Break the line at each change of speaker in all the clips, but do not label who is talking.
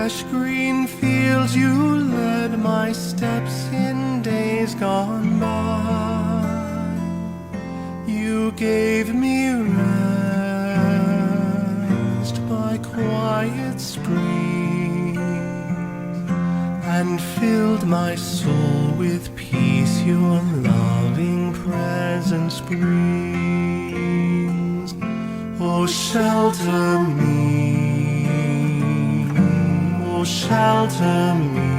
Fresh green fields you led my steps in days gone by. You gave me rest by quiet streams and filled my soul with peace your loving presence brings. Oh, shelter me, oh, shelter me.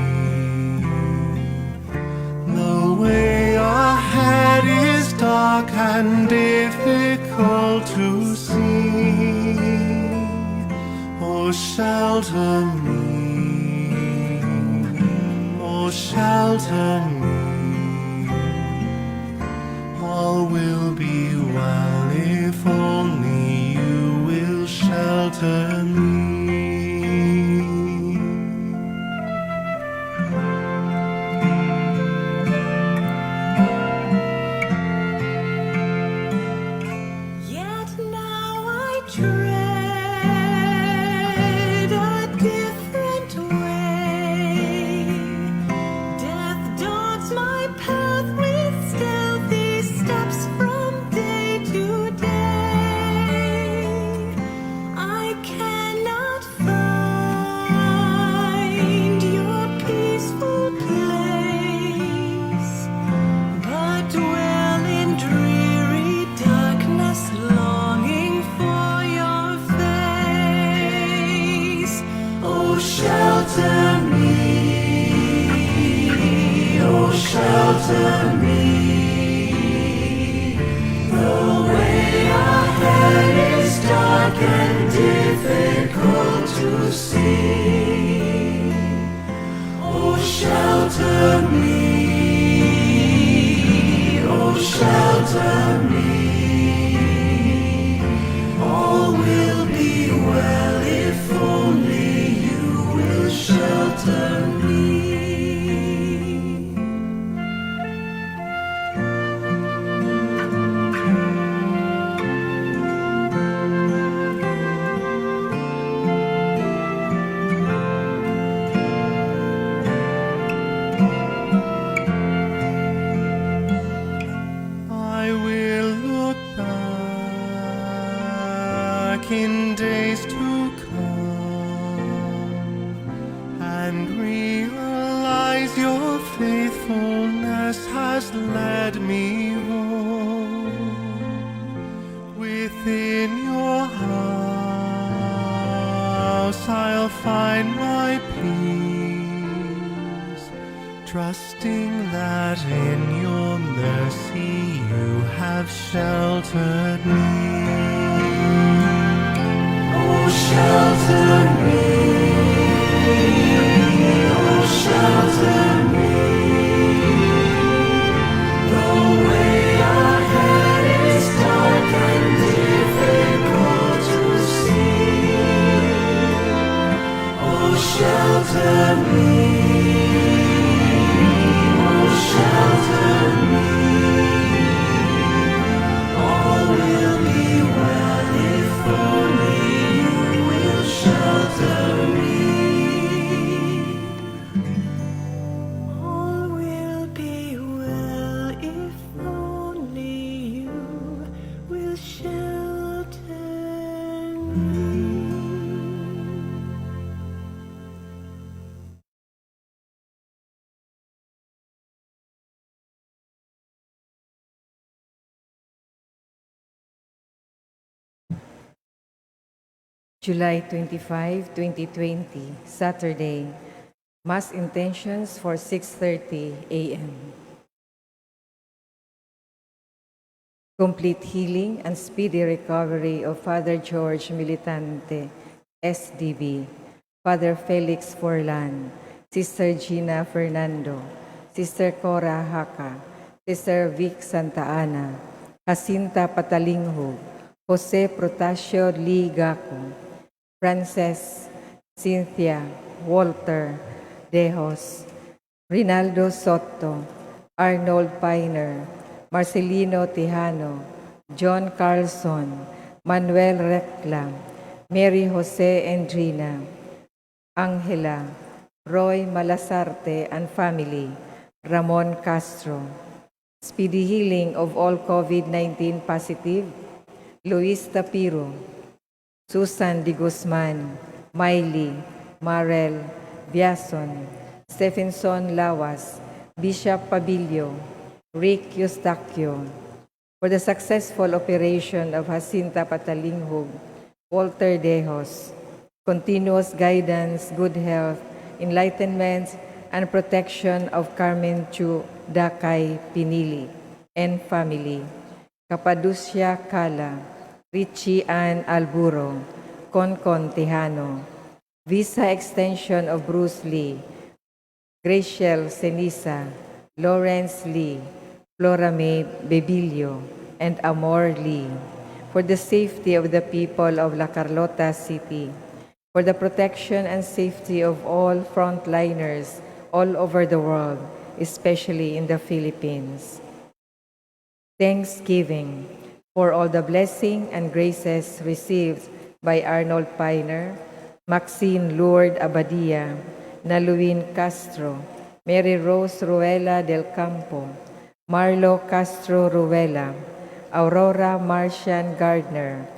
The way ahead is dark and difficult to see. Oh, shelter me, oh, shelter me. All will be well if only you will shelter me.
Yet now I tread a different way. Death dogs my path with stealthy steps from day to day. I cannot find your peaceful place, but dwell in dreary darkness, longing for your face.
Oh, shelter me, oh, shelter me. The way ahead is dark and difficult to see. Oh, shelter me, oh, shelter me. All will be well if only you will shelter me. I will look back in days to come and realize your faithfulness has led me home. Within your house I'll find my peace, trusting that in your mercy you have sheltered me. Oh, shelter me, oh, shelter me. The way ahead is dark and difficult to see. Oh, shelter me, oh, shelter me. All will be well if only you will shelter me.
All will be well if only you will shelter me.
July 25, 2020, Saturday. Mass intentions for 6:30 a.m. Complete healing and speedy recovery of Father George Militante, SDB, Father Felix Forlan, Sister Gina Fernando, Sister Cora Haka, Sister Vic Santa Ana, Jacinta Patalinghug, Jose Protasio Lee Gaco, Frances, Cynthia, Walter, Dejos, Rinaldo Soto, Arnold Piner, Marcelino Tejano, John Carlson, Manuel Recla, Mary Jose Endrina, Angela, Roy Malasarte and family, Ramon Castro. Speedy healing of all COVID-19 positive, Luis Tapiro, Susan Di Guzman, Miley, Marel, Biason, Stephenson Lawas, Bishop Pabilio, Rick Eustaquio. For the successful operation of Jacinta Patalinghug, Walter Dejos, continuous guidance, good health, enlightenment, and protection of Carmen Chu Dakay Pinili and family, Capaducia Kala, Richie Ann Alburo, Concon Tejano, visa extension of Bruce Lee, Graciel Senisa, Lawrence Lee, Flora May Bebillo, and Amor Lee, for the safety of the people of La Carlota City, for the protection and safety of all frontliners all over the world, especially in the Philippines. Thanksgiving for all the blessing and graces received by Arnold Piner, Maxine Lourdes Abadia, Naluin Castro, Mary Rose Ruela del Campo, Marlo Castro Ruela, Aurora Martian Gardner,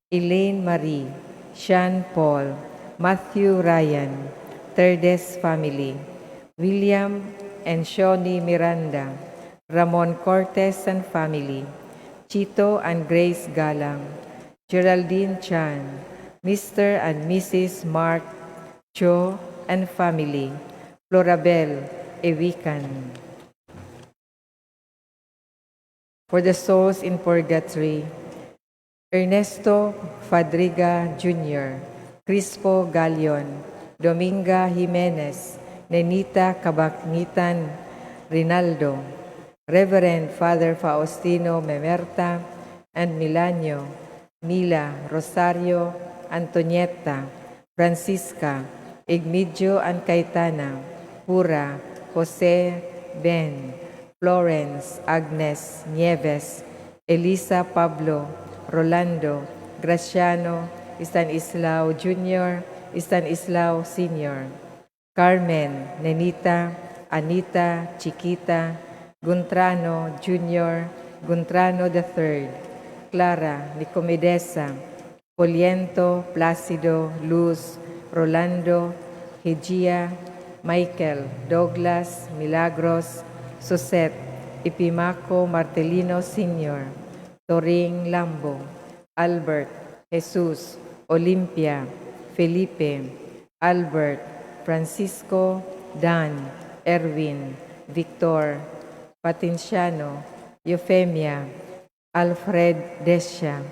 Elaine Marie, Sean Paul, Matthew Ryan, Terdes family, William and Shawnee Miranda, Ramon Cortez and family, Chito and Grace Galang, Geraldine Chan, Mr. and Mrs. Mark Cho and family, Florabel Ewikan. For the souls in purgatory, Ernesto Fadriga Jr., Crispo Galion, Dominga Jimenez, Nenita Cabangitan Rinaldo, Reverend Father Faustino Memerta, and Milanio, Mila, Rosario, Antonietta, Francisca, Igmidio and Caetana, Pura, Jose, Ben, Florence, Agnes, Nieves, Elisa Pablo, Rolando, Graciano, Stanislao Jr., Stanislao Sr., Carmen, Nenita, Anita, Chiquita, Guntrano Jr., Guntrano III, Clara, Nicomedesa, Poliento, Placido, Luz, Rolando, Higia, Michael, Douglas, Milagros, Sosette, Ipimaco Martelino Sr., Toring Lambo, Albert, Jesus, Olimpia, Felipe, Albert, Francisco, Dan, Erwin, Victor, Patenciano, Eufemia, Alfred Desia,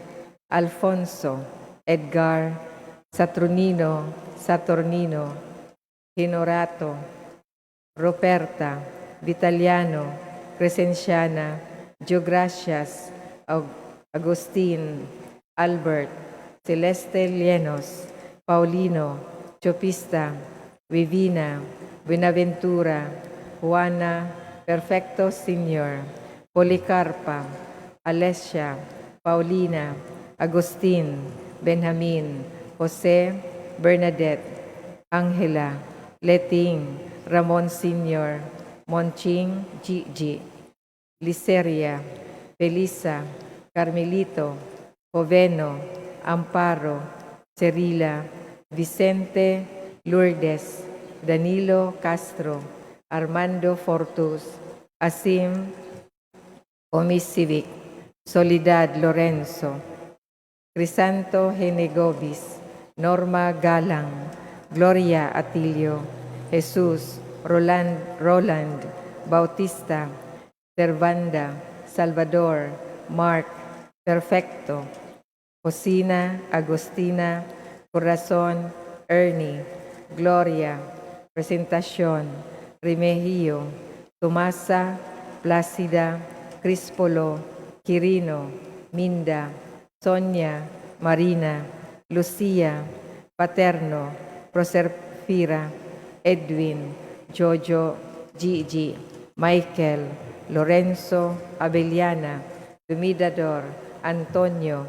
Alfonso, Edgar, Saturnino, Saturnino, Hinorato, Roperta, Vitaliano, Crescenciana, Geogracias, Agustin, Albert, Celeste Llenos, Paulino, Chopista, Vivina, Buenaventura, Juana, Perfecto Senior, Policarpa, Alessia, Paulina, Agustin, Benjamin, Jose, Bernadette, Angela, Leting, Ramon Senior, Monching, Gigi, Liceria, Felisa, Carmelito, Joveno, Amparo, Cerila, Vicente, Lourdes, Danilo Castro, Armando Fortus, Asim Omisivic, Soledad Lorenzo, Crisanto Henegobis, Norma Galang, Gloria Atilio, Jesus, Roland, Roland Bautista, Servanda, Salvador, Mark, Perfecto, Josina, Agustina, Corazon, Ernie, Gloria, Presentacion, Remigio, Tomasa, Placida, Crispolo, Quirino, Minda, Sonia, Marina, Lucia, Paterno, Proserpira, Edwin, Jojo, Gigi, Michael, Lorenzo, Abeliana, Lumidador, Antonio,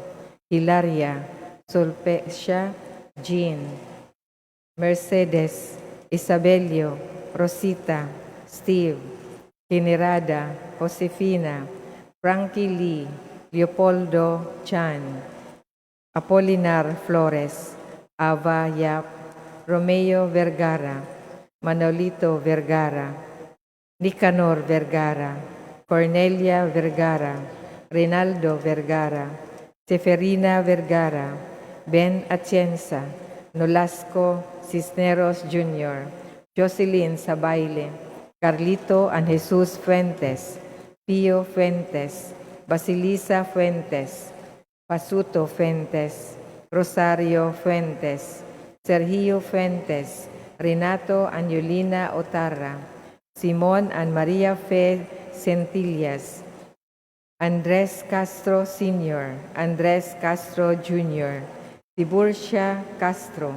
Hilaria, Sulpecia, Jean, Mercedes, Isabelio, Rosita, Steve, Kinirada, Josefina, Frankie Lee, Leopoldo Chan, Apolinar Flores, Ava Yap, Romeo Vergara, Manolito Vergara, Nicanor Vergara, Cornelia Vergara, Rinaldo Vergara, Seferina Vergara, Ben Atienza, Nolasco Cisneros Jr., Jocelyn Sabaile, Carlito and Jesus Fuentes, Pio Fuentes, Basilisa Fuentes, Pasuto Fuentes, Rosario Fuentes, Sergio Fuentes, Renato and Yulina Otarra, Simon and Maria Fe Centillas, Andres Castro Sr., Andres Castro Jr., Tiburcia Castro,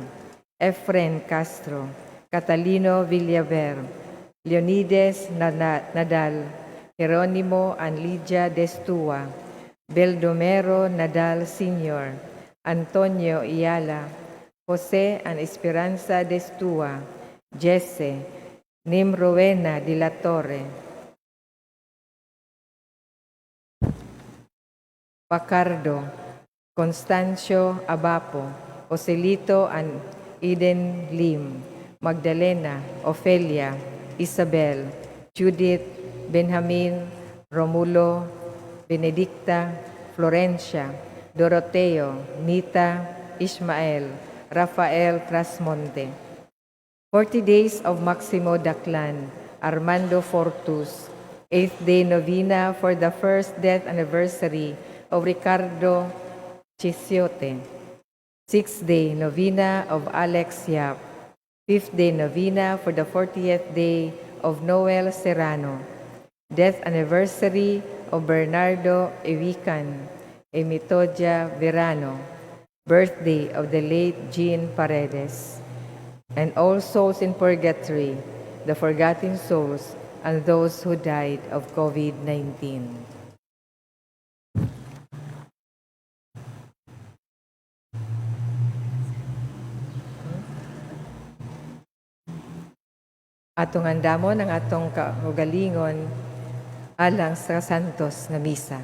Efren Castro, Catalino Villaver, Leonides Nadal, Geronimo and Lydia Destua, Beldomero Nadal Sr., Antonio Iala, Jose and Esperanza Destua, Jesse, Nimrowena de la Torre, Pacardo, Constancio Abapo, Joselito and Eden Lim, Magdalena, Ofelia, Isabel, Judith, Benjamin, Romulo, Benedicta, Florencia, Doroteo, Nita, Ismael, Rafael Trasmonte. 40 Days of Maximo Daclan, Armando Fortus, 8th Day Novena for the first death anniversary of Ricardo Chisiote, 6th Day Novena of Alex Yap, 5th Day Novena for the 40th Day of Noel Serrano, death anniversary of Bernardo Ewican, Emitodia Verano, birthday of the late Jean Paredes, and all souls in purgatory, the forgotten souls, and those who died of COVID-19. Atong andamon ang atong kaugalingon alang sa santos nga misa.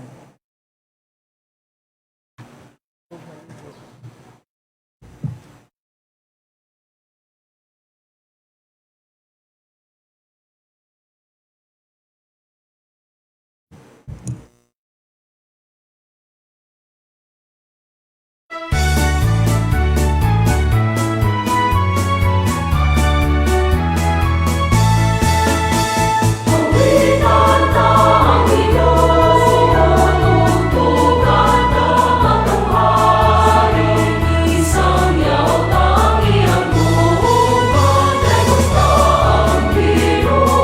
Awitan ta ang Diyos, tugtugan ta atong Hari, Isangyaw ta ang iyang gugma, kay gusto ang Ginoo.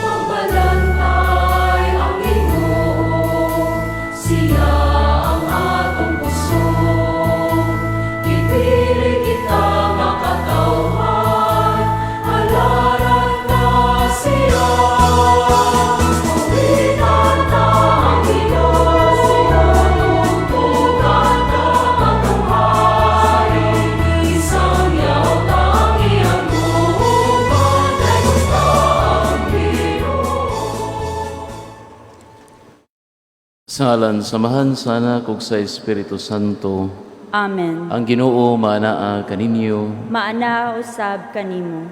Magbalantay ang Ginoo, siya ang atong kusog. Gipili kita nga katawhan, halaran ta siya. Awitan ta ang Diyos, tugtugan ta atong Hari, Isangyaw ta ang iyang gugma, kay gusto ang Ginoo.
Sa ngalan sa Amahan, sa Anak, ug sa Espiritu Santo.
Amen.
Ang Ginoo maanaa kaninyo.
Maanaa usab kanimo.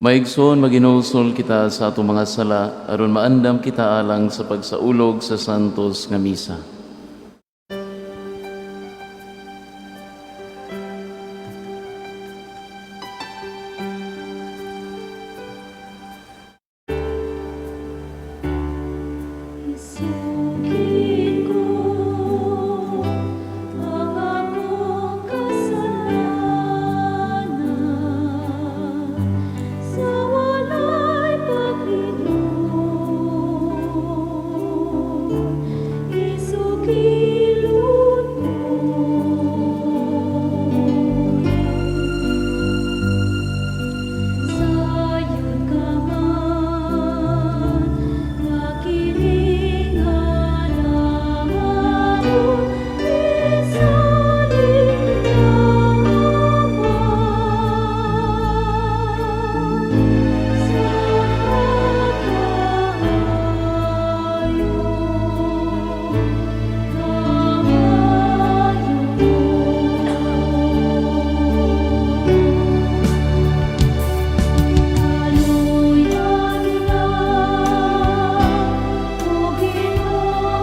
Maigsoon, maginulsol kita sa atong mga sala aron maandam kita alang sa pagsaulog sa santos nga misa.
Isugid ko ang akong kasalanan sa walay paglingon. Isugid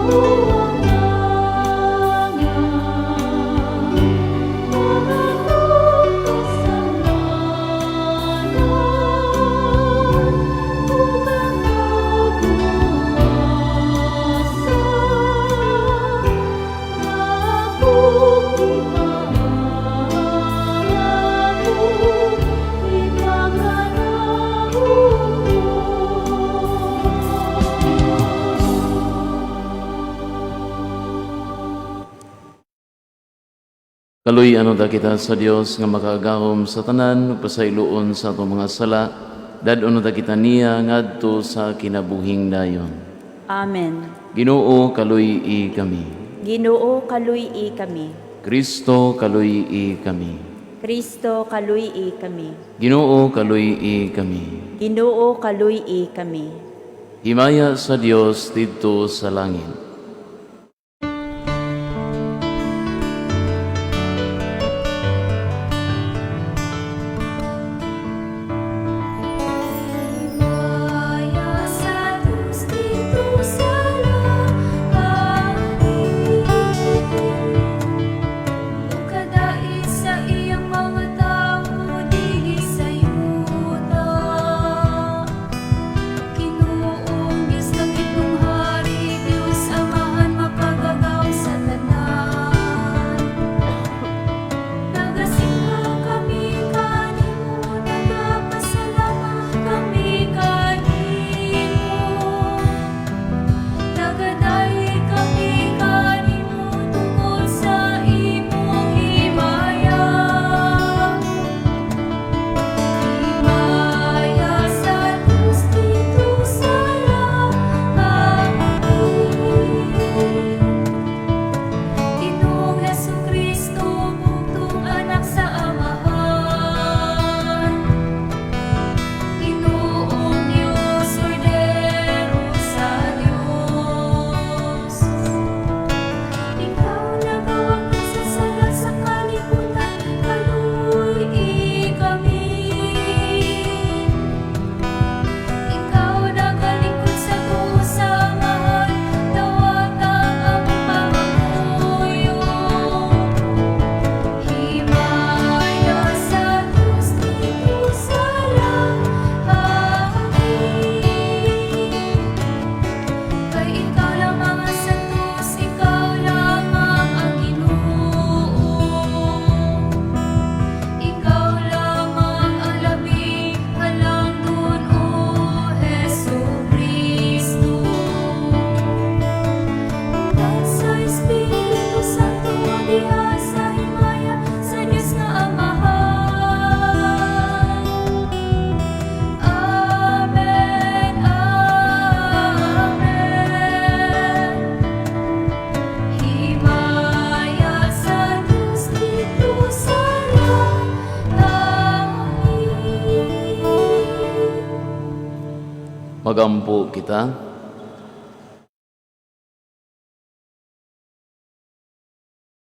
Ang atong kasalanan ug ang kabuasa nga akong gipaako, ipanganaog ko.
Kaluy-an unta kita sa Dios nga makagagahom sa tanan ug pasayloon sa atong mga sala. Dad-on unta kita niya ngadto sa kinabuhing dayon.
Amen.
Ginoo, kaluy-i kami.
Ginoo, kaluy-i kami.
Kristo, kaluy-i kami.
Kristo, kaluy-i kami.
Ginoo, kaluy-i kami.
Ginoo, kaluy-i kami.
Himaya sa Dios didto sa langit.
Himaya sa Diyos dito sa langit, ug kadait sa iyang mga tawo dinhi sa yuta. Ginoong Diyos, langitnong hari, Diyos Amahan, makagagahom sa tanan. Nagasimba kami kanimo, nagapasalamat kami kanimo. Nagadayeg kami kanimo tungod sa imong himaya. Himaya sa Diyos didto sa langit. Ginoong Hesukristo, bugtong anak sa Amahan. Ginoong Diyos, Kordero sa Diyos. Ikaw nagawangkat sa sala sa kalibutan, kaluy-i kami. Ikaw nagalingkod sa tuo sa Amahan, dawata ang among pangamuyo. Himaya sa Diyos didto sa langit. Kay ikaw lamang ang santos, ikaw lamang ang Ginoo. Ikaw lamang ang labing halangdon, O Hesukristo. Uban sa Espiritu Santo diha sa himaya sa Dios nga Amahan. Amen. Amen. Himaya sa Diyos didto sa langit.
Magampo kita.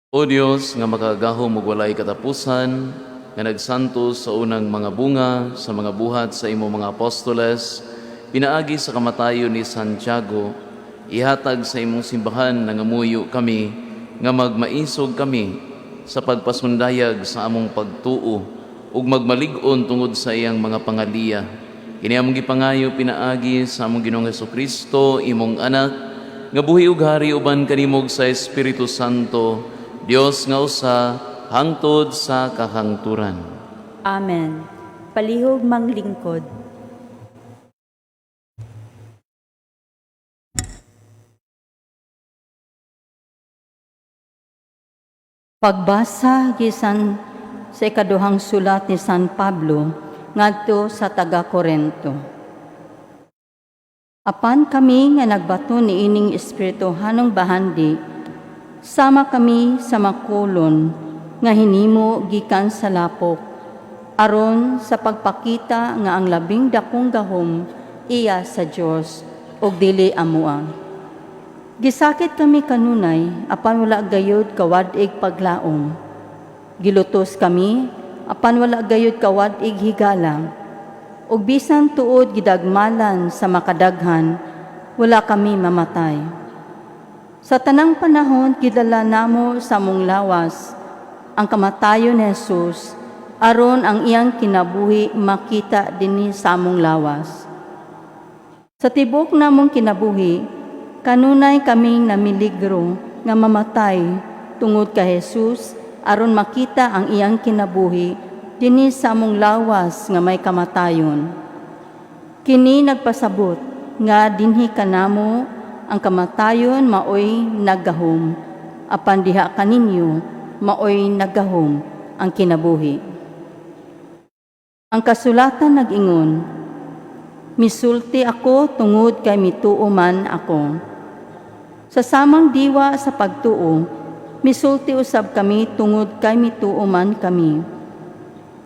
O Dios nga makagagahom ug walay katapusan, nga nagsantos sa unang mga bunga sa mga buhat sa imong mga apostoles, pinaagi sa kamatayon ni Santiago, ihatag sa imong simbahan, nangamuyo kami nga magmaisog kami sa pagpasundayag sa among pagtuo ug magmalig-on tungod sa iyang mga pangaliya. Kini among gipangayo pinaagi sa among Ginoong Hesukristo, imong anak, nga buhi ug hari uban kanimo sa Espiritu Santo, Dios nga usa, hangtod sa kahangturan.
Amen. Palihog manglingkod.
Pagbasa gikan sa ikaduhang sulat ni San Pablo ngadto sa taga Korento. Apan kami nga nagbaton niining espirituhanong bahandi, sama kami sa makulon nga hinimo gikan sa lapok, aron sa pagpakita nga ang labing dakong gahom iya sa Dios ug dili amoa. Gisakit kami kanunay, apan wala gayud kawad-ig paglaom. Gilutos kami, apan wala gayud kawad-ig higala. Ug bisan tuod gidagmalan sa makadaghan, wala kami mamatay. Sa tanang panahon gidala namo sa among lawas ang kamatayon ni Jesus aron ang iyang kinabuhi makita dinhi sa among lawas. Sa tibok namong kinabuhi, kanunay kaming namiligro nga mamatay tungod kay Jesus aron makita ang iyang kinabuhi dinhi sa among lawas nga may kamatayon. Kini nagpasabot nga dinhi kanamo ang kamatayon maoy naggahom, apan diha kaninyo maoy naggahom ang kinabuhi. Ang kasulatan nag-ingon, "Misulti ako tungod kay mituo man ako." Sa samang diwa sa pagtuo, misulti usab kami tungod kay mituo man kami.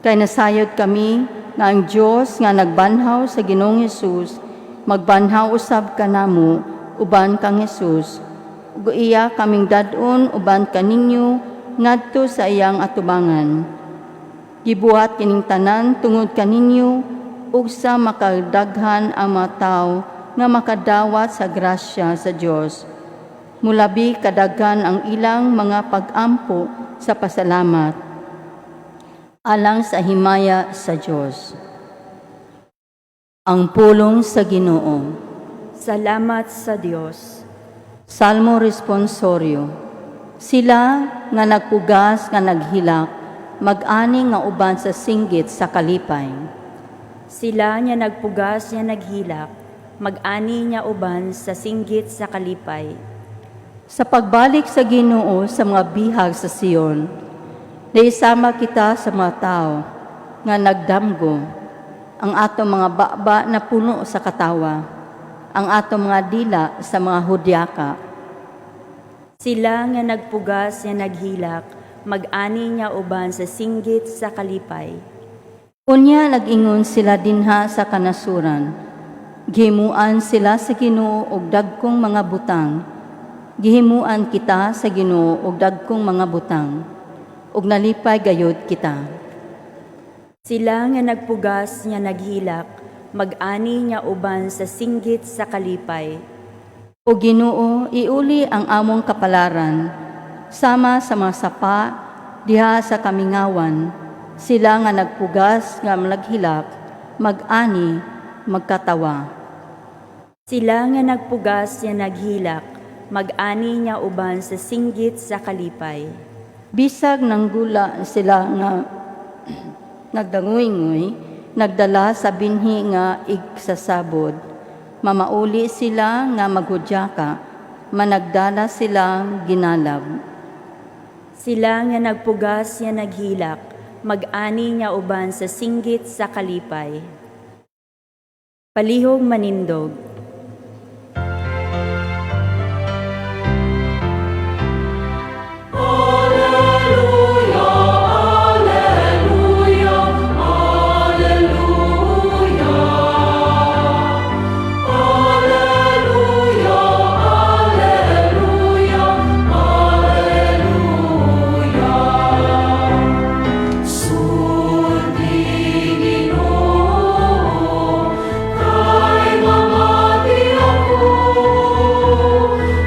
Kay nasayod kami nga ang Dios nga nagbanhaw sa Ginoong Hesus, magbanhaw usab kanamo uban kang Hesus, ug iya kaming dad-on uban kaninyo ngadto sa iyang atubangan. Gibuhat kining tanan tungod kaninyo ug sa makadaghan ang mga tawo nga makadawat sa grasya sa Dios. Mulabi kadaghan ang ilang mga pagampo sa pasalamat alang sa himaya sa Dios. Ang pulong sa Ginoo.
Salamat sa Dios.
Salmo Responsorio. Sila nga nagpugas nga naghilak, mag-ani nga uban sa singgit sa kalipay.
Sila nga nagpugas nga naghilak, mag-ani nga uban sa singgit sa kalipay.
Sa pagbalik sa Ginoo sa mga bihag sa Sion, naisama kita sa mga tao nga nagdamgo, ang atong mga baba na puno sa katawa, ang atong mga dila sa mga hudyaka.
Sila nga nagpugas nga naghilak, mag-ani nga uban sa singgit sa kalipay.
Unya nag-ingon sila dinha sa kanasuran. Gihimuan sila sa Ginoo og dagkong mga butang. Gihimuan kita sa Ginoo og dagkong mga butang. Ug nalipay gayod kita.
Sila nga nagpugas nga naghilak, mag-ani nga uban sa singgit sa kalipay.
O Ginoo, iuli ang among kapalaran sama sa mga sapa diha sa kamingawan. Sila nga nagpugas nga naghilak, mag-ani, magkatawa.
Sila nga nagpugas nga naghilak, mag-ani nga uban sa singgit sa kalipay.
Bisag nanggula sila nga nagdanguynguy, nagdala sa binhi nga igsasabod. Mamauli sila nga maghudyaka, managdala sila ginalab.
Sila nga nagpugas nga naghilak, mag-ani nga uban sa singgit sa kalipay. Palihog manindog.
Sulti, Ginoo, kay mamati ako.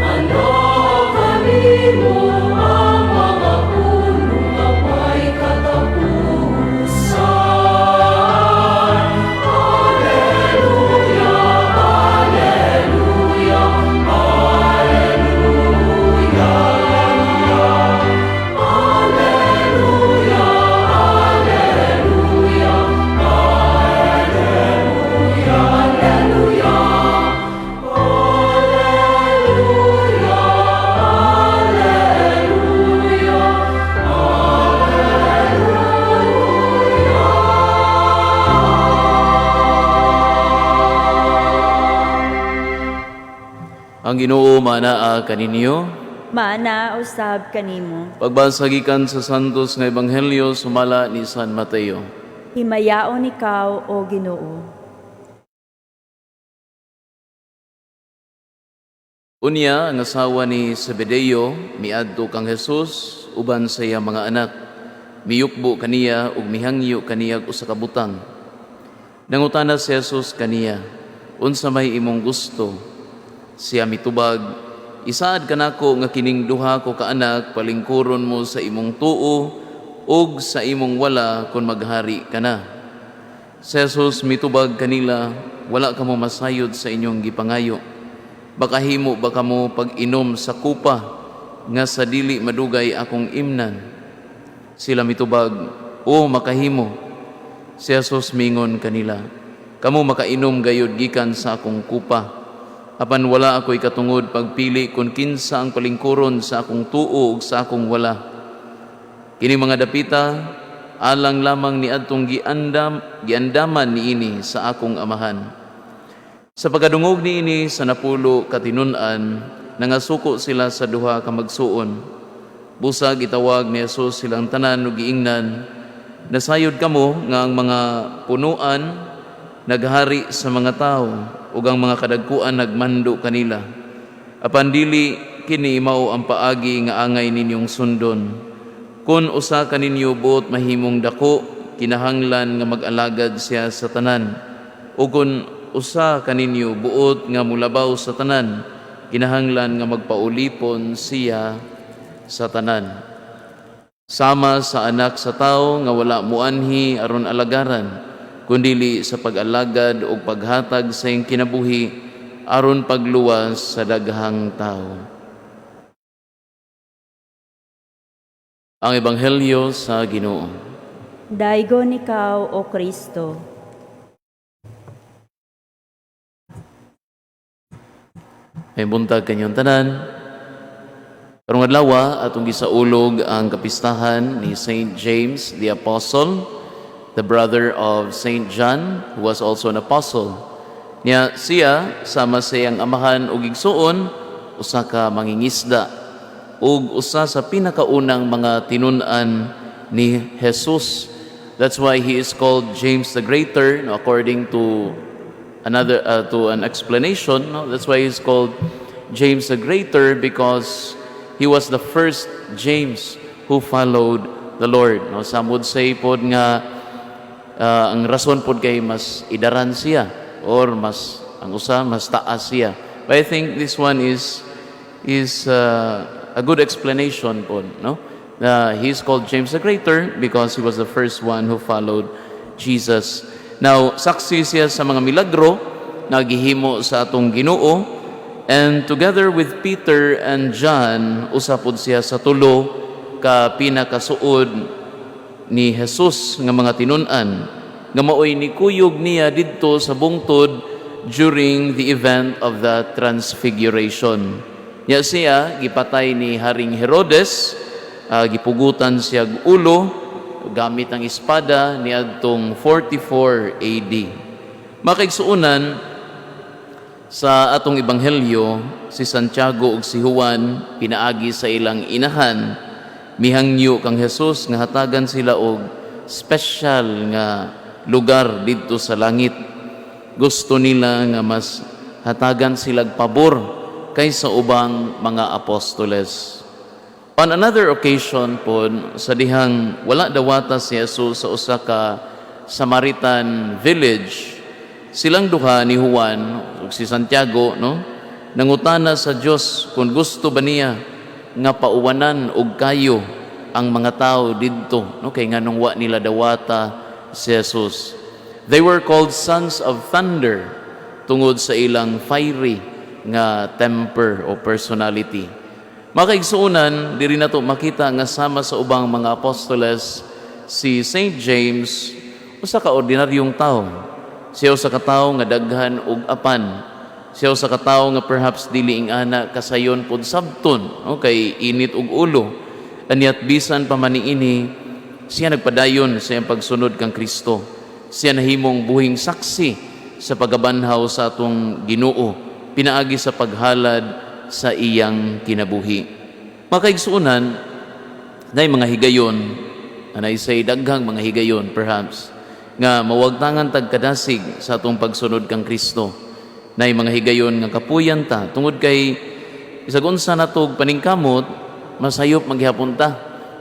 Anak kanimo ang mga pulong nga may katapusan. Alleluia, Alleluia, Alleluia. Alleluia, Alleluia, Alleluia, Alleluia. Alleluia, Alleluia, Alleluia.
Ang Ginoo maanaa kaninyo.
Maana usab kanimo.
Pagbasa gikan sa Santos nga Ebanghelyo sumala ni San Mateo.
Himayaon ikaw, o Ginoo.
Unya ang asawa ni Zebedeo miadto kang Jesus uban sa iya mga anak. Miyukbo kaniya ug mihangyo kaniya og usa ka butang. Nangutana si Jesus kaniya, "Unsa may imong gusto?" Siya mitubag, Isaad kanako nga kining duha ko ka anak palingkuron mo sa imong tuo ug sa imong wala kon maghari ka na." Si Jesus mitubag kanila, "Wala kamo masayod sa inyong gipangayo. Makahimo ba kamo pag-inom sa kupa nga sa dili madugay akong imnan?" Sila mitubag, "O, makahimo." Si Jesus mingon kanila, "Kamo makainom gayud gikan sa akong kupa. Apan wala ako'y katungod pagpili kung kinsa ang palingkuron sa akong tuo ug sa akong wala. Kini mga dapita alang lamang ni adtong giandaman niini sa akong Amahan." Sa pagkadungog niini sa 10 ka tinun-an, nangasuko sila sa duha ka magsuon. Busa gitawag ni Jesus silang tanan ug giingnan, "Nasayod kamo nga ang mga punuan naghari sa mga tao ug ang mga kadagkuan nagmando kanila. Apan dili kini mao ang paagi nga angay ninyong sundon. Kung usa kaninyo buot mahimong dako, kinahanglan nga mag-alagad siya sa tanan. O kung usa kaninyo buot nga mulabaw sa tanan, kinahanglan nga magpaulipon siya sa tanan. Sama sa Anak sa Tao nga wala muanhi aron alagaran, kundili sa pag-alagad o paghatag sa iyang kinabuhi aron pagluwas sa daghang tao." Ang Ebanghelyo sa Ginoo.
Daygon ikaw, O Kristo.
May buntag kanyang tanan. Karong adlaw atong gisaulog ang kapistahan ni Saint James the Apostle, the brother of Saint John, who was also an apostle. Niya siya sama sa iyang amahan ug igsuon, usa ka mangingisda ug usa sa pinakaunang mga tinun-an ni Jesus. That's why he is called James the Greater, no, according to another to an explanation, no? That's why he's called James the Greater, because he was the first James who followed the Lord, no? Some would say pod nga ang rason pod kay mas idaran siya or mas ang usa mas taas siya. But I think this one is a good explanation pod, no? He's called James the Greater because he was the first one who followed Jesus. Now, saksi siya sa mga milagro na gihimo sa atong Ginoo, and together with Peter and John, usa pod siya sa tulo ka pinakasuod ni Jesus nga mga tinun-an nga maoy nikuyog niya didto sa bungtod during the event of the Transfiguration. Nya siya gipatay ni Haring Herodes, gipugutan siya og ulo gamit ang espada niadtong 44 AD. Makaigsuonan, sa atong ebanghelyo, si Santiago ug si Juan, pinaagi sa ilang inahan, mihangyo kang Jesus nga hatagan sila og special nga lugar didto sa langit. Gusto nila nga mas hatagan sila pabor kaysa ubang mga apostoles. On another occasion po, sa dihang wala dawata si Jesus sa usa ka Samaritan village, silang duha ni Juan ug si Santiago, no, nangutana sa Dios kung gusto ba niya nga pauwanan og kayo ang mga tao didto, no, kay nganong wa nila dawata si Jesus. They were called sons of thunder tungod sa ilang fiery nga temper o personality. Mga kaigsuonan, diri nato makita nga sama sa ubang mga apostoles, si Saint James usa ka ordinaryong tao. Siya usa ka tawo nga daghan og apan. Siya usa ka tawo nga perhaps dili ingana kasayon pod sabton, no, kay init og ulo. And yet bisan pa man niini, siya nagpadayon sa iyang pagsunod kang Kristo. Siya nahimong buhing saksi sa pagabanhaw sa atong Ginoo pinaagi sa paghalad sa iyang kinabuhi. Makaigsuonan, nay mga higayon, anay say daghang mga higayon perhaps, nga mawagtangan tag kadasig sa atong pagsunod kang Kristo. Nay mga higayon nga kapuyan ta tungod kay bisag unsa natog paningkamot, masayop maghapon ta.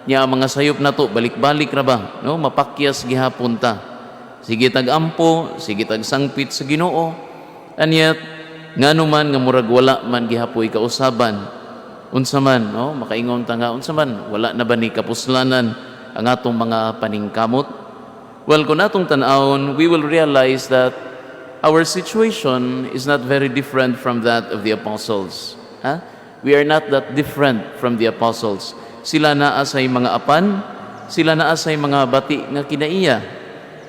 Nya ang mga sayop nato balik-balik ra ba, no? Mapakyas gihapon ta. Sige tag ampo, sige tag sangpit sa Ginoo. And yet Ngano man nga murag wala man gihapoy kausaban? Unsa man, no? Makaingon ta nga unsa man, wala na ba ni kapuslanan ang atong mga paningkamot? Well, kung atong tan-awon, we will realize that our situation is not very different from that of the apostles. Ha? We are not that different from the apostles. Sila naa say mga apan, sila naa say mga bati nga kinaiya.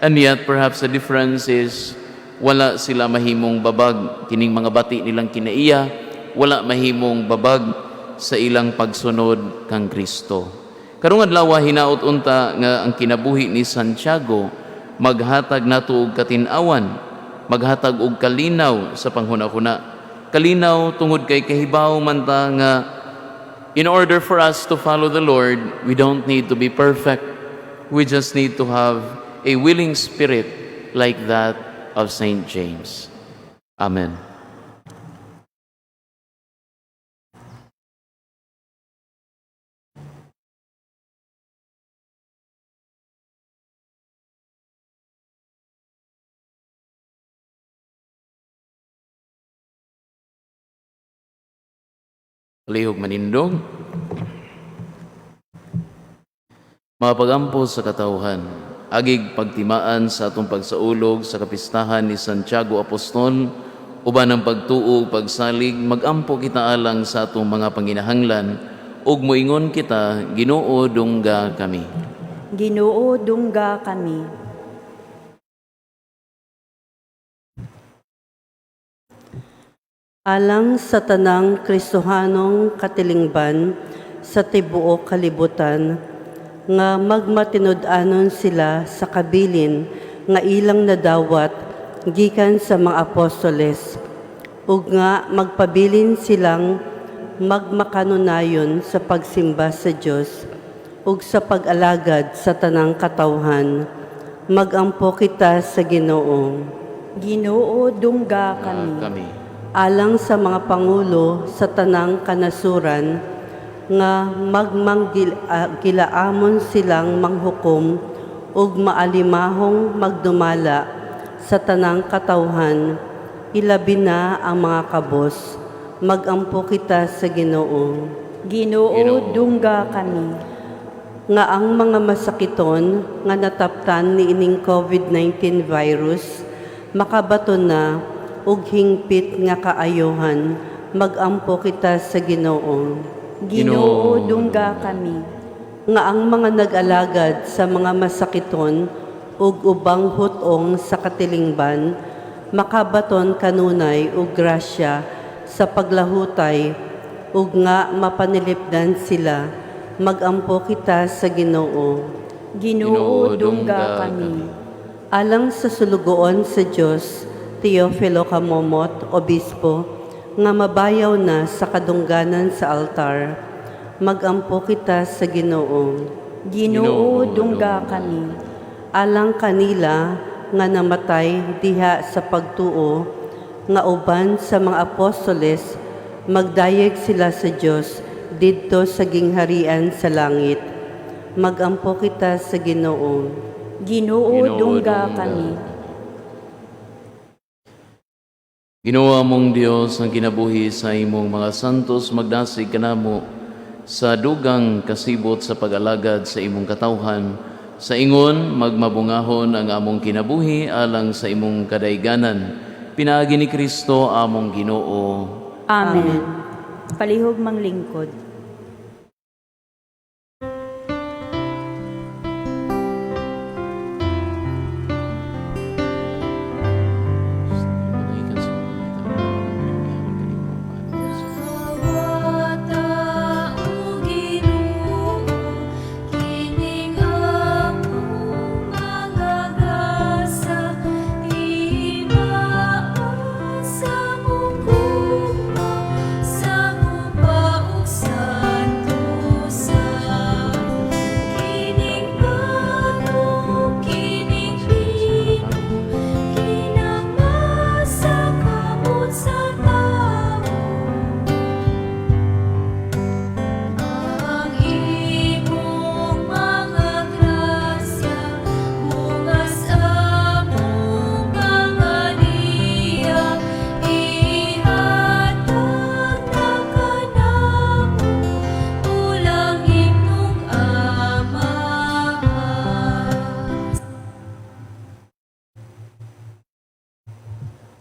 And yet, perhaps the difference is wala sila mahimong babag kining mga bati nilang kinaiya, wala mahimong babag sa ilang pagsunod kang Kristo. Karong adlaw, hinaot unta nga ang kinabuhi ni Santiago maghatag nato og katin-awan, maghatag og kalinaw sa panghuna-huna. Kalinaw tungod kay kahibaw man ta nga in order for us to follow the Lord, we don't need to be perfect. We just need to have a willing spirit like that of Saint James. Amen. Palihog manindog. Mga pagampo sa katawhan, agig pagtimaan sa atong pagsaulog sa kapistahan ni Santiago Apostol, uban ang pagtuo ug pagsalig, magampo kita alang sa atong mga panginahanglan, ug moingon kita, Ginoo, dungga kami.
Ginoo, dungga kami.
Alang sa tanang Kristohanong katilingban sa tibuok kalibutan, nga magmatinud-anon sila sa kabilin nga ilang nadawat gikan sa mga apostoles, ug nga magpabilin silang magmakanunayon sa pagsimba sa Dios ug sa pag-alagad sa tanang katawhan. Magampo kita sa Ginoo.
Ginoo, dungga kami.
Kami.
Alang sa mga pangulo sa tanang kanasuran nga magmanggilaamon silang manghukom ug maalimahong magdumala sa tanang katawhan, ilabi na ang mga kabos. Magampo kita sa Ginoo.
Ginoo,
Ginoo,
dungga kami.
Nga ang mga masakiton nga nataptan niining COVID-19 virus makabaton na og hingpit nga kaayohan. Magampo kita sa Ginoo.
Ginoo, dungga kami.
Nga ang mga nag-alagad sa mga masakiton ug ubang hutong sa katilingban makabaton kanunay og grasya sa paglahutay ug nga mapanilipdan sila. Magampo kita sa Ginoo.
Ginoo, dungga kami.
Alang sa sulugoon sa Dios, Teofilo Camomot, Obispo, nga mabayaw na sa kadungganan sa altar. Magampo kita sa Ginoo.
Ginoo, dungga kami.
Alang kanila nga namatay diha sa pagtuo, nga uban sa mga apostoles, magdayeg sila sa Dios didto sa gingharian sa langit. Magampo kita sa Ginoo.
Ginoo, dungga kami.
Ginoo among Dios, ang kinabuhi sa imong mga santos magdasig kanamo sa dugang kasibot sa pag-alagad sa imong katawhan. Sa ingon, magmabungahon ang among kinabuhi alang sa imong kadayganan. Pinaagi ni Kristo among Ginoo.
Amen. Palihog manglingkod.
Dawata o Ginoo, kining among mga gasa, timaa sa mong gugma, sa mupaog sa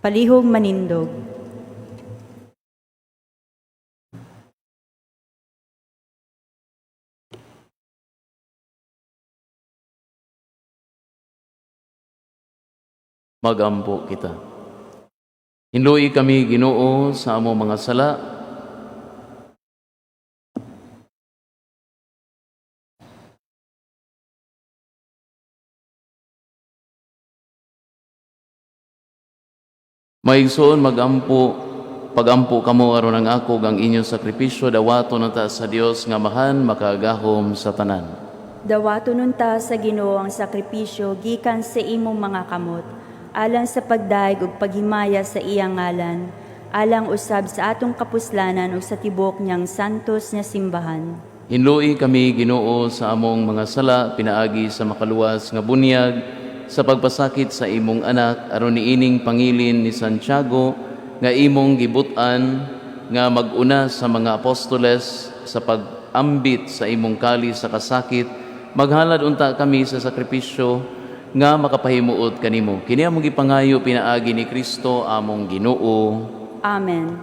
Palihog manindog.
Magampo kita. Hinlui kami, Ginoo, sa among mga sala. Maigsoon, magampo, pagampo kamo aron ang ako ang inyong sakripisyo dawaton unta sa Dios nga Amahan makagahom sa tanan.
Dawaton unta sa Ginoo ang sakripisyo gikan sa imong mga kamot, alang sa pagdayeg ug paghimaya sa iyang ngalan, alang usab sa atong kapuslanan ug sa tibuok niyang santos nga simbahan.
Hinlui kami, Ginoo, sa among mga sala pinaagi sa makaluwas nga bunyag sa pagpasakit sa imong anak aron niining pangilin ni Santiago nga imong gibut-an nga mag-una sa mga apostoles sa pag-ambit sa imong kali sa kasakit, maghalad unta kami sa sakripisyo nga makapahimuot kanimo. Kini among gipangayo pinaagi ni Kristo among Ginoo.
Amen.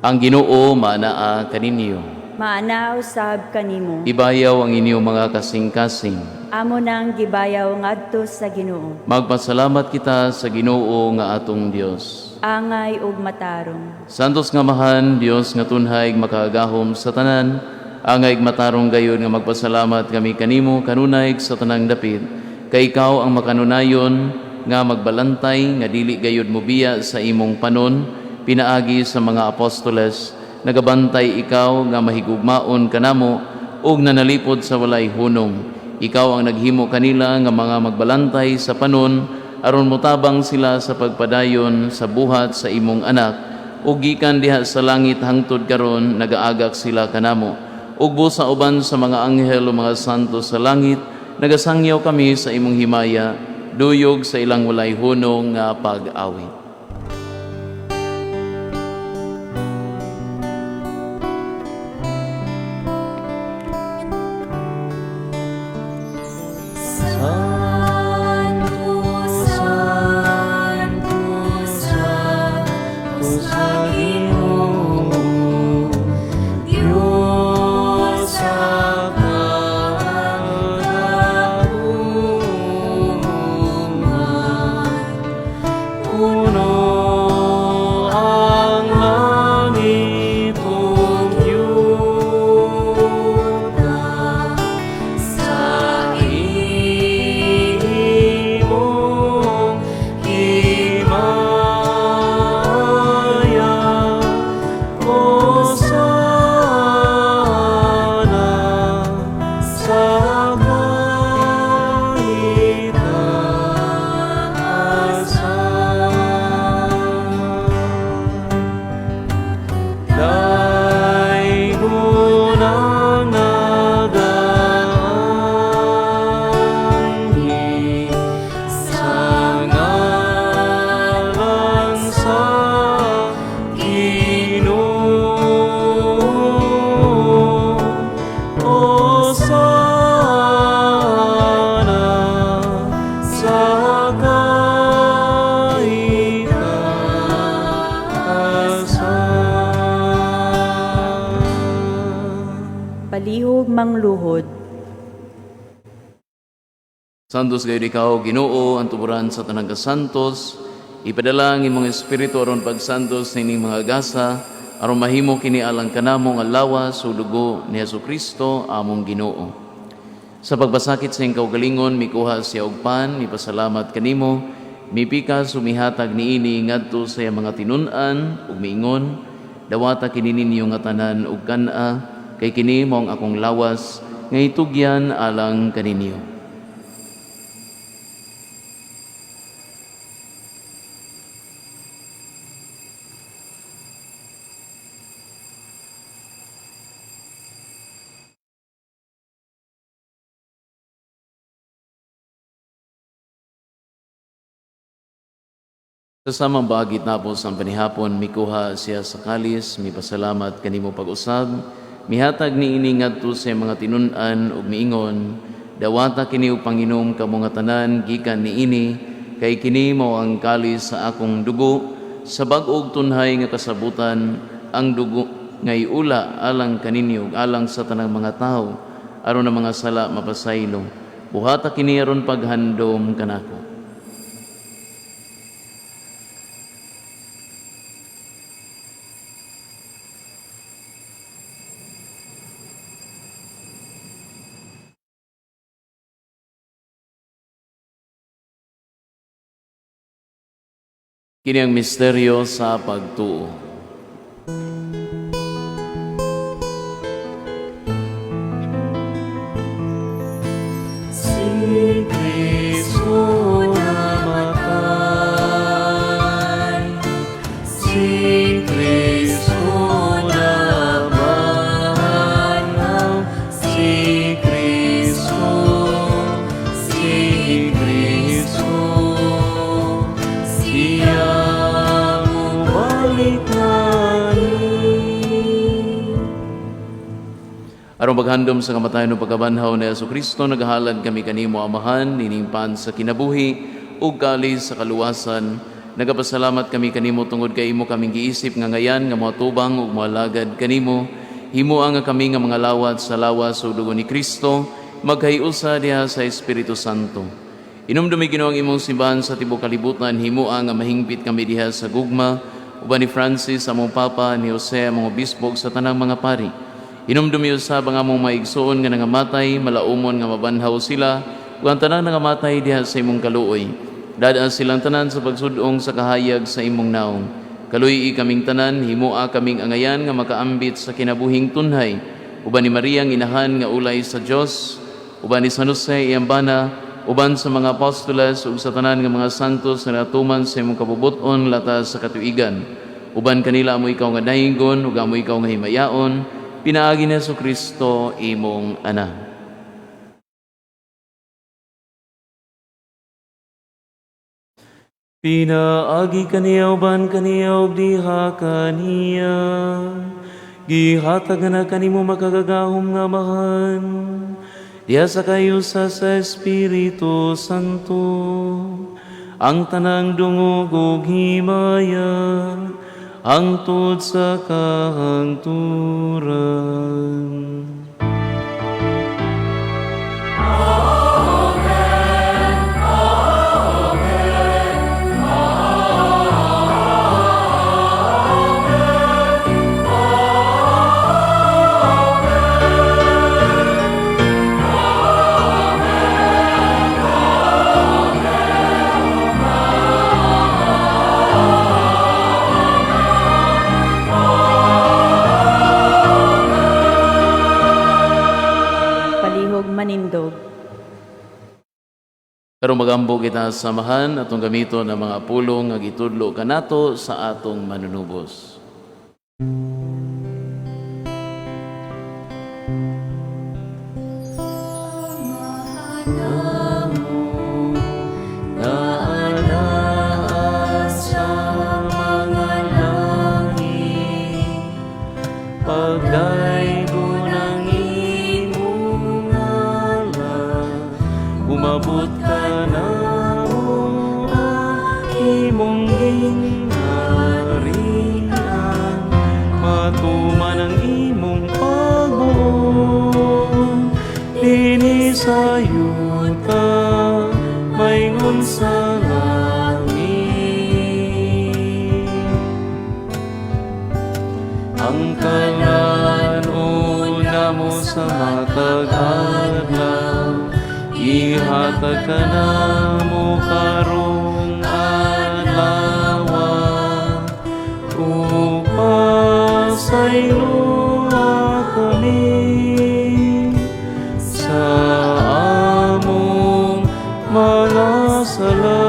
Ang Ginoo maanaa kaninyo.
Maana usab kanimo.
Ibayaw ang inyong mga kasing-kasing.
Amo nang gibayaw ngadto sa Ginoo.
Magpasalamat kita sa Ginoo nga atong Dios.
Angay ug matarong.
Santos nga Amahan, Dios nga tunhay makagahom sa tanan, angay matarong gayon nga magpasalamat kami kanimo kanunay sa tanang dapit, kay ikaw ang makanunayon nga magbalantay nga dili gayud mobiya sa imong panon pinaagi sa mga apostoles. Nagabantay ikaw nga mahigugmaon kanamo ug nanalipod sa walay hunong. Ikaw ang naghimo kanila nga mga magbalantay sa panon aron motabang sila sa pagpadayon sa buhat sa imong anak, ug gikan diha sa langit hangtod karon nagaagak sila kanamo. Ug busa uban sa mga anghel o mga santo sa langit, nagasangyaw kami sa imong himaya, duyog sa ilang walay hunong nga pag-awit.
Mangluhod.
Santos gayud ikaw, Ginoo, ang tuburan sa tanang kasantos. Ipadala ang imong espiritu aron pagsantos nining mga gasa, aron mahimo kini alang kanamo nga lawas ug dugo ni Hesukristo among Ginoo. Sa pagpasakit sa iyang kaugalingon, mikuha siya og pan, mipasalamat kanimo, mipikas ug mihatag niini ngadto sa iyang mga tinun-an ug miingon, dawata kini ninyo nga tanan ug kan-a, kay kini mao ang akong lawas nga itugyan alang kaninyo. Sa samang baagit napos ang panihapon, mikuha siya sa kalis, mipasalamat kanimo pag-usab, mihatag niini ngadto sa mga tinun-an ug miingon, dawata kini og panginom kamo nga tanan gikan niini, kay kini mao ang kalis sa akong dugo sa bag-ong tunhay nga kasabutan, ang dugo nga iula alang kaninyo alang sa tanang mga tawo aron ang mga sala mapasaylo. Buhata kini aron paghandom kanako. Kini ang misteryo sa pagtuo.
Si Kristo namatay, si Kristo nabanhaw, si Kristo, si Kristo, siya mubalik kani.
Aron paghandom sa kamatayon ug pagkabanhaw ni Jesu Kristo, nagahalad kami kanimo, Amahan, nining pan sa kinabuhi ug kalis sa kaluwasan. Nagapasalamat kami kanimo tungod kay imo kaming giisip nga ngayan nga moatubang ug moalagad kanimo. Himoa nga kami nga mga lawat sa lawas ug dugo ni Kristo magkahiusa diha sa Espiritu Santo. Inumdumi, Ginoo, ang imong simbahan sa tibuok kalibutan. Himoa nga mahingpit kami diha sa gugma uban ni Francis among Papa, ni Jose among obispo ug sa tanang mga pari. Inumdumi usab ang among mga igsoon nga nangamatay, malaumon nga mabanhaw sila, ug ang tanang nangamatay diha sa imong kaluoy. Dad-a silang tanan sa pagsudong sa kahayag sa imong naong. Kaluy-i kaming tanan, himoa kaming angayan nga makaambit sa kinabuhing tunhay. Uban ni Maria ang inahan nga ulay sa Dios, uban ni San Jose iyang bana, uban sa mga apostoles ug sa tanan nga mga santos nga natuman sa imong kabubuton latas sa katuigan. Uban kanila amo ikaw nga daygon ug amo ikaw nga himayaon, pinaagi ni Kristo imong Anak. Pinaagi kaniya, uban kaniya ug diha kaniya, gihatag na kanimo makagagahom nga Amahan diha sa kahiusa sa Espiritu Santo ang tanang dungog ug himaya hangtod sa kahangturan.
Palihog manindog.
Karon magampo kita sa Amahan, atong gamiton ang mga pulong nga gitudlo kanato sa atong manunubos.
Nga anaa sa mga langit, pagdaygon ang imong ngalan, umabot kanamo ang imong gingharian, matuman ang imong pagbuot dinhi sa yuta maingon sa langit. Ang kalan-on namo sa matag adlaw, ihatag kanamo karong adlaw, ug pasayloa kami sa among mga sala,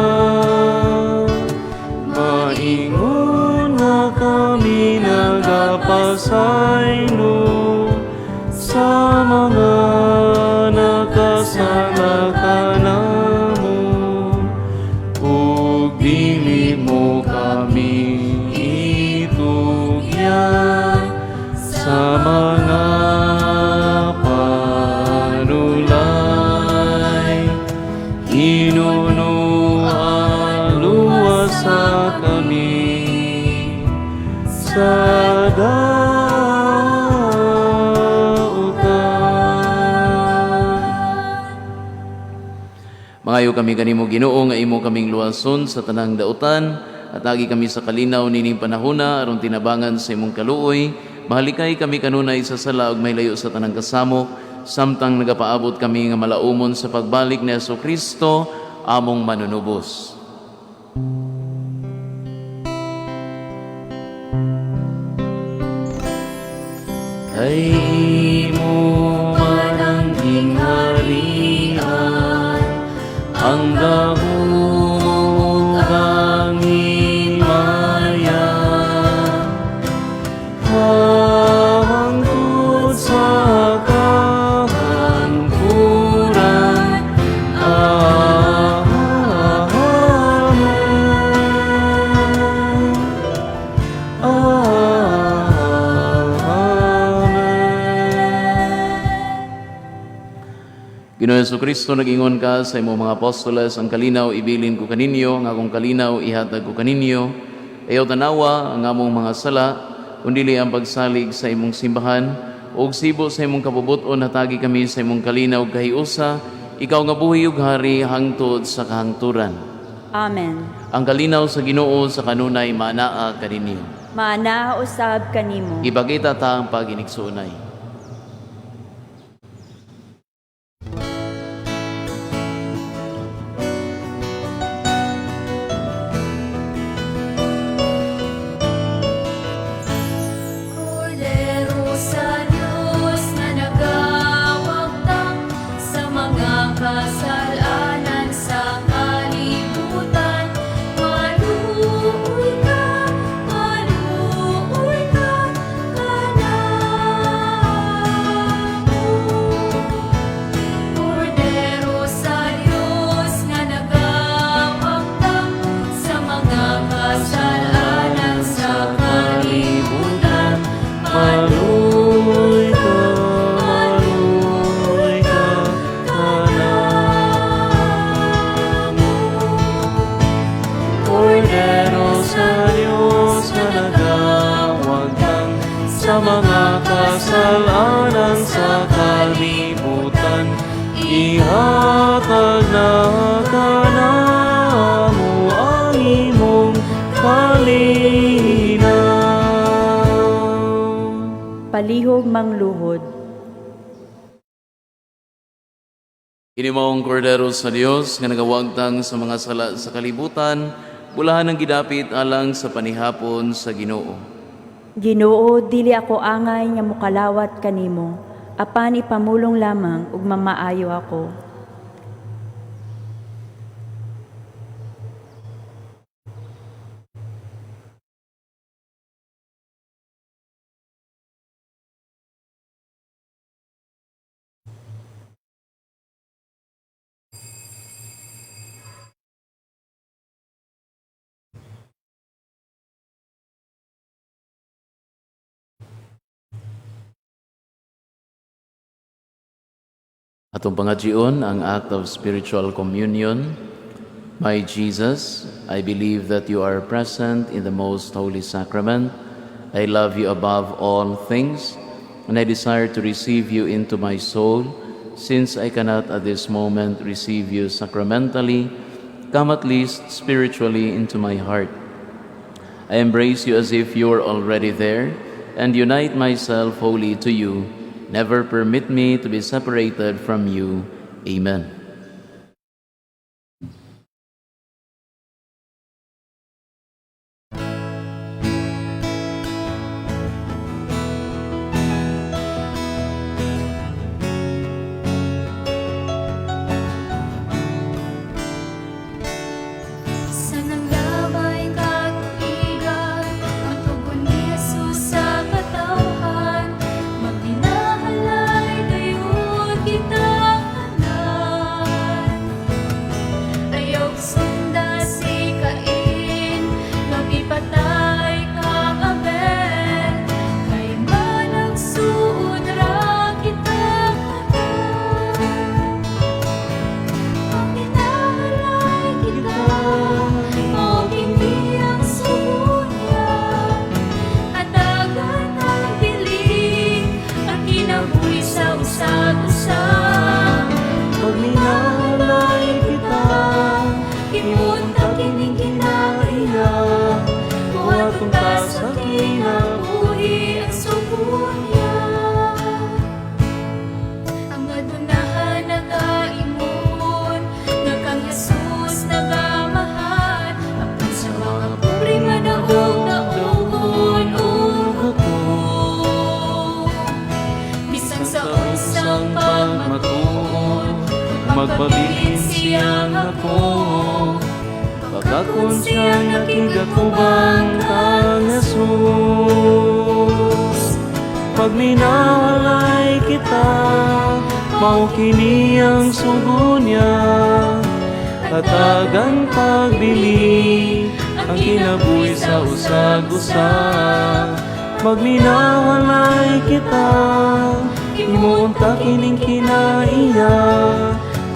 maingon nga kami nagapasaylo sa mga nakasala kanamo, ug dili mo kami itugyan sa mga panulay. Hinunuan, luwasa kami.
Mangayo kami kanimo, Ginoo, nga imo kaming luwason sa tanang dautan at agi kami sa kalinaw nining panahona aron tinabangan sa imong kaluoy. Mahalikay kami kanunay sa sala ug mahilayo sa tanang kasamok samtang nagapaabot kami nga malaumon sa pagbalik ni Hesukristo among manunubos. Kay imo man ang gingharian, ang gahom ug ang himaya, hangtod sa kahangturan. Amen. Amen. Ginoo Hesukristo, nag-ingon ka sa imong mga apostoles, "Ang kalinaw ibilin ko kaninyo, ang akong kalinaw ihatag ko kaninyo. Ayaw tanawa ang among mga sala, kundili ang pagsalig sa imong simbahan, ug sibo sa imong kabubuton hatagi kami sa imong kalinaw ug kahiusa, ikaw nga buhi ug hari hangtod sa kahangturan."
Amen.
Ang kalinaw sa Ginoo sa kanunay maanaa kaninyo.
Maanaa usab kanimo.
Ipakita ta ang paginigsuonay.
Kordero sa Diyos na nagawagtang sa mga kasalanan sa kalibutan, maluoy ka kanamo. Kordero sa Diyos nga nagawagtang sa mga kasalanan sa kalibutan,
maluoy ka kanamo. Kordero sa Diyos na nagawagtang sa mga kasalanan sa kalibutan, ihatag na kanamo ang imong kalinaw.
Palihog mangluhod.
Kini maong kordero sa Dios nga nagawagtang sa mga sala sa kalibutan, bulahan ang gidapit alang sa panihapon sa Ginoo.
Ginoo, dili ako angay nga mokalawat kanimo, apan ipamulong lamang ug mamaayo ako.
Atong pangajion ang act of spiritual communion. My Jesus, I believe that you are present in the most holy sacrament. I love you above all things, and I desire to receive you into my soul. Since I cannot at this moment receive you sacramentally, come at least spiritually into my heart. I embrace you as if you were already there, and unite myself wholly to you. Never permit me to be separated from you. Amen.
Sa nanglabay katuigan, ang tugon ni Jesus sa katawhan, "Magbinahalay dayon kita tanan."
Sa unsang pagmatuod, magpabilin siyang ako. Pagkakon siyang nakigatubang kang Jesus. Magminahalay kita, mao kini ang sugo niya. Hatagan pagbili, ang kinabuhi sa usag-usa. Magminahalay kita, himuon ta kining kinaiya.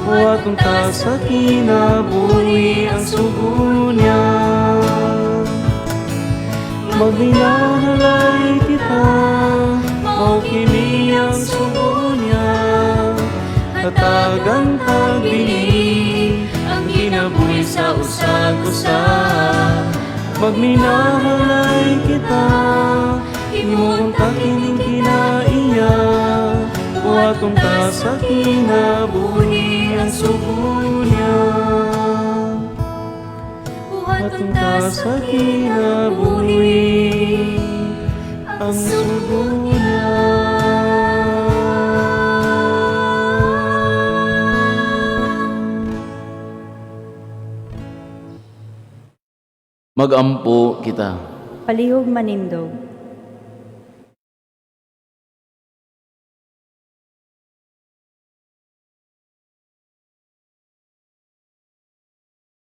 Buhaton ta sa kinabuhi ang sugo niya. Magminahalay kita, mao kini ang sugo niya. Hatagan pagbili, ang kinabuhi sa usag-usa. Magminahalay kita, himuon ta kining kinaiya. Buhaton ta sa kinabuhi ang sugo niya. Buhaton ta sa kinabuhi ang sugo niya.
Magampo kita.
Palihog manindog.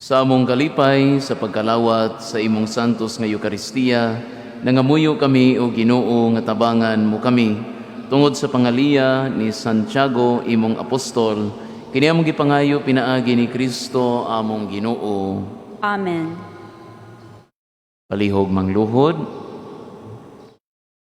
Sa among kalipay, sa pagkalawat sa imong santos nga Eukaristiya, nangamuyo kami, o Ginoo, nga tabangan mo kami tungod sa pangaliya ni Santiago, imong apostol. Kini among gipangayo pinaagi ni Kristo among Ginoo.
Amen.
Palihog mangluhod.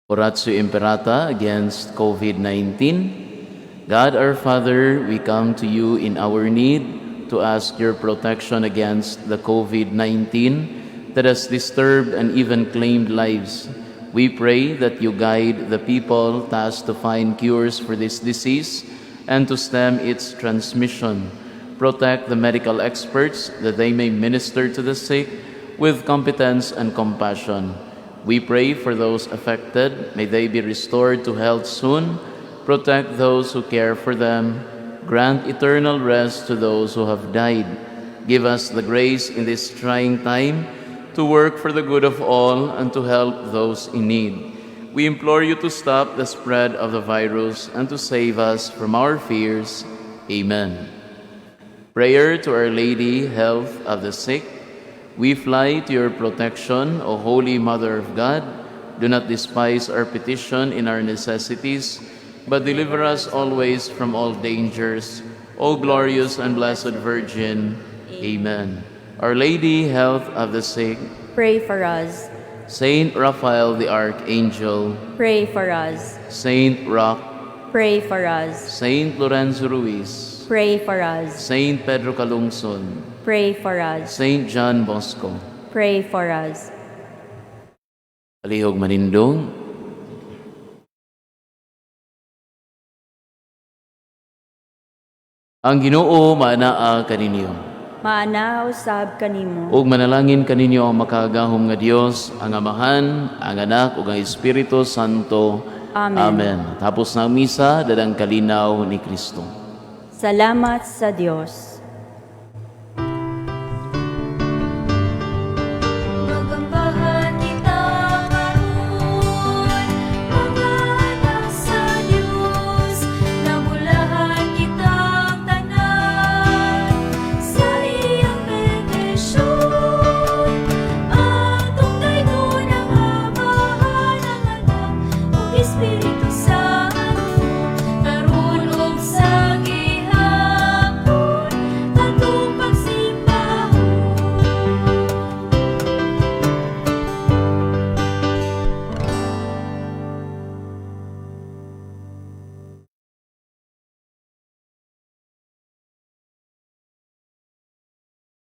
Oratio Imperata against COVID-19. God our Father, we come to you in our need to ask your protection against the COVID-19 that has disturbed and even claimed lives. We pray that you guide the people tasked to find cures for this disease and to stem its transmission. Protect the medical experts that they may minister to the sick with competence and compassion. We pray for those affected. May they be restored to health soon. Protect those who care for them. Grant eternal rest to those who have died. Give us the grace in this trying time to work for the good of all and to help those in need. We implore you to stop the spread of the virus and to save us from our fears. Amen. Prayer to Our Lady, Health of the Sick. We fly to your protection, O Holy Mother of God. Do not despise our petition in our necessities, but deliver us always from all dangers. O glorious and blessed Virgin. Amen. Our Lady, Health of the Sick,
pray for us.
Saint Raphael the Archangel,
pray for us.
Saint Roch,
pray for us.
Saint Lorenzo Ruiz,
pray for us.
Saint Pedro Calungsod,
pray for us.
Saint John Bosco,
pray for us.
Palihog manindog. Ang Ginoo maanaa kaninyo.
Maanaa usab kanimo.
Ug manalangin kaninyo ang makagagahom nga Dios, ang Amahan, ang Anak ug ang Espiritu Santo.
Amen.
Amen. Tapos na ang misa, dadang kalinaw ni Kristo.
Salamat sa Dios.